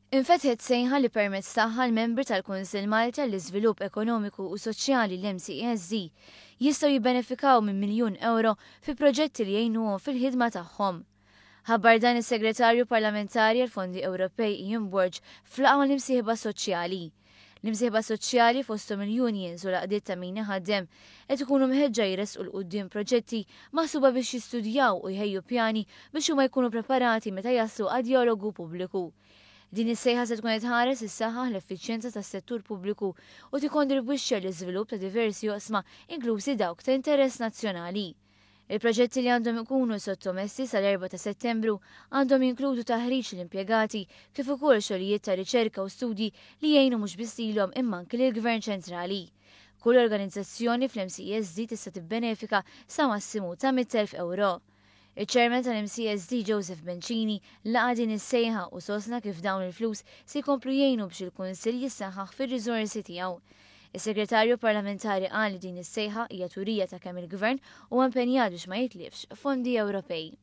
Infetħet sejħa li permezz tagħha l-membri tal-Kunsill Malti għall-Iżvilupp Ekonomiku u Soċjali, l-MCESD, jistgħu jibbenefikaw minn miljun ewro fi proġetti li jgħinuhom fil-ħidma tagħhom. Ħabbar dan is-Segretarju Parlamentari għall-Fondi Ewropej Ian Borg f'laqgħa mal-imsieħba soċjali. L-imsieħba soċjali fosthom il-unions u l-għaqdiet ta' min iħaddem qed ikunu mħeġġa jressqu 'l quddiem proġetti maħsuba biex jistudjaw u jħejju pjani biex huma jkunu preparati meta jaslu għad-djalogu pubbliku. Din is-sejħa se tkun qed tħares issaħħaħ l-effiċjenza tas-settur pubbliku u tikkontribwixxi għall-iżvilupp ta' diversi oqsma inklużi dawk ta' interess nazzjonali. Il-proġetti li għandhom ikunu sottomessi sal-4 ta' Settembru għandhom jinkludu taħriġ lill-impjegati kif ukoll xogħlijiet ta' riċerka u studji li jgħinu mhux biss lilhom imma anki lill-Gvern ċentrali. Kull organizzazzjoni fl-MCESD tista' tibbenefika sa massimu ta' 100,000 ewro. Iċ-Chairman tal-MCESD Joseph Bencini laqa' din is-sejħa u sostna kif dawn il-flus se jkomplu jgħinu biex il-Kunsill jissaħħaħ fir-riżorsi tiegħu. Is-Segretarju Parlamentari qal li din is-sejħa hija turija ta' kemm il-Gvern huwa impenjat biex ma jitlifx fondi Ewropej.